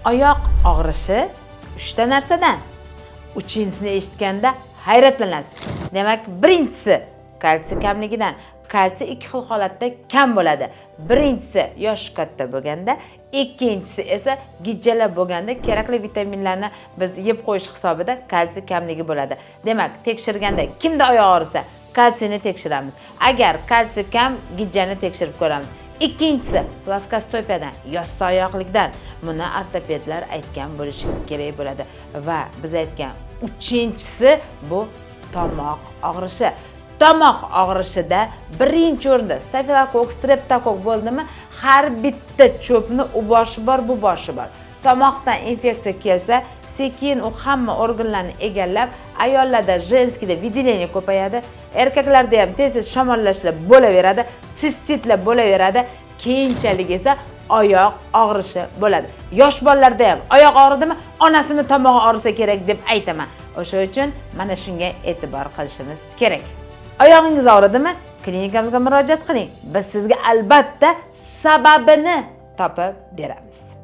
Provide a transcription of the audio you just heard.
Oyoq og'rishi uchta narsadan. Uchinchisini eshitganda hayratlanasiz. Demak, birinchisi kalsiy kamligidan. Kalsiy ikki xil holatda kam bo'ladi. Birinchisi yosh katta bo'lganda, ikkinchisi esa gijjalar bo'lganda kerakli vitaminlarni biz yeb qo'yish hisobida kalsiy kamligi bo'ladi. Demak, tekshirganda kimda oyoq og'risa, kalsiyni tekshiramiz. Agar kalsiy kam, gijjani tekshirib ko'ramiz. Ikkinchisi ploskostopiyadan, yossi oyoqlikdan. Buni ortopedlar aytgan bo'lishi kerak bo'ladi. Va biz aytgan uchinchisi bu tomoq og'rishi. Tomoq og'rishida birinchi o'rinda stafilokokk, streptokokk bo'ldimi, har bitta cho'pni u boshi bor, bu boshi bor. Tomoqdan infeksiya kelsa, sekin u hamma organlarni egallab, ayollarda женский da выделение ko'payadi, erkaklarda ham tez-tez shamollashlar bo'laveradi, sistitlar bo'laveradi, keyinchalik esa oyoq og'rishi bo'ladi. Yosh bolalarda ham oyoq og'ridimi, onasini tomog'i og'risa kerak deb aytaman. O'sha uchun mana shunga e'tibor qilishimiz kerak. Oyog'ingiz og'ridimi? Klinikamizga murojaat qiling. Biz sizga albatta sababini topib beramiz.